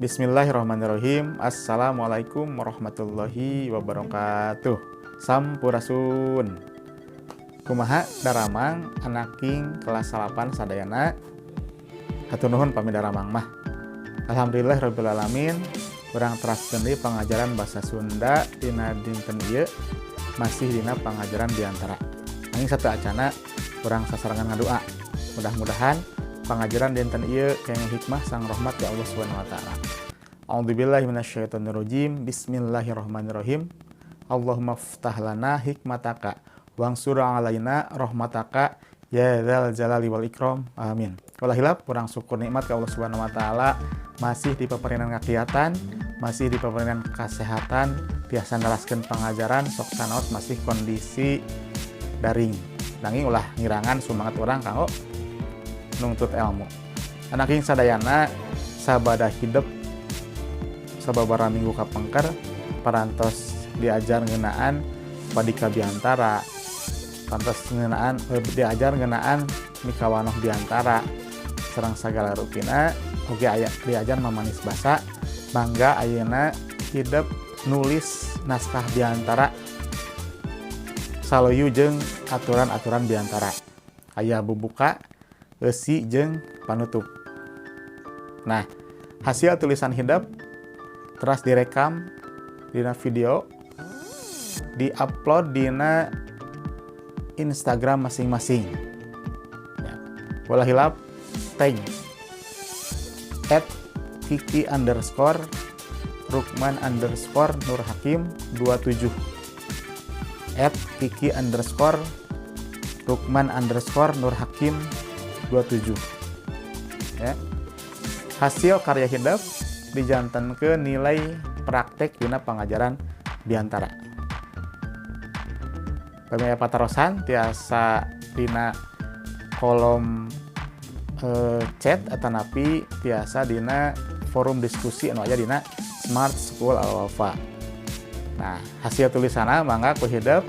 Bismillahirrahmanirrahim. Assalamualaikum warahmatullahi wabarakatuh. Sampurasun. Kumaha daramang, anak king kelas 8 sadayana? Hatur nuhun pami daramang mah. Alhamdulillah rabbil alamin. Urang teraskeun deui pengajaran bahasa Sunda dina dinten ieu, masih dina pengajaran biantara. Nanging sateuacana urang sasarengan ngadua. Mudah-mudahan pengajaran dinten ieu kenging hikmah sareng rahmat ti Allah Subhanahu wa Taala. A'udzubillahi minasyaitonirrajim. Bismillahirrahmanirrahim. Allahumma ftah lana hikmataka wansur alaina rahmataka ya dzal jalali wal ikram. Amin. Ulah hilap urang syukur nikmat ka Allah Subhanahu wa Taala, masih dipaparinan kakiatan, masih dipaparinan kesehatan, tiasa neraskeun pengajaran sok sanaos masih kondisi daring. Nanging ulah ngirangan semangat urang kanggo nungtut ilmu. Anak king sadayana, sabada hidep sababaraha minggu kapengker parantos diajar ngeunaan padika biantara, parantos ngeunaan diajar ngeunaan mikawanoh biantara sareng sagala rupina. Oge aya diajar mamanis basa. Mangga ayeuna hidep nulis naskah biantara saluyu jeung aturan-aturan biantara, aya bubuka, eusi, jeung panutup. Nah, hasil tulisan hidep teras direkam dina video, diupload dina Instagram masing-masing ya. Ulah hilap tag @kiki_rukman_nurhakim27, @kiki_rukman_nurhakim27 ya. Hasil karya hidep dijantenkeun nilai praktek dina pengajaran biantara. Pami aya patarosan tiasa dina kolom chat atanapi tiasa dina forum diskusi anu aya dina Smart School Al Wafa. Nah, hasil tulisanna mangga ku hidep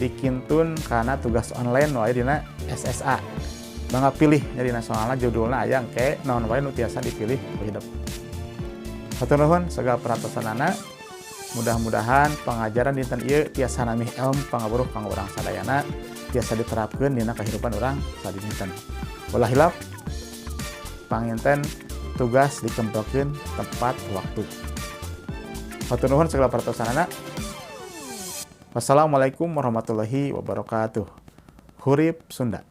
dikintun kana tugas online nu aya dina SSA. Mangga pilih dina soalna, judulna aya engke naon wae nu tiasa dipilih ku hidep. Hatur nuhun sagala perhatosanana. Mudah-mudahan pengajaran dinten ieu tiasa nambih ilmu pangaweruh kanggo urang sadayana, tiasa diterapkeun dina kehidupan urang sadinten. Ulah hilap, panginten tugas dikempelkeun tepat waktu. Hatur nuhun sagala perhatosanana. Wassalamualaikum warahmatullahi wabarakatuh. Hurip Sunda.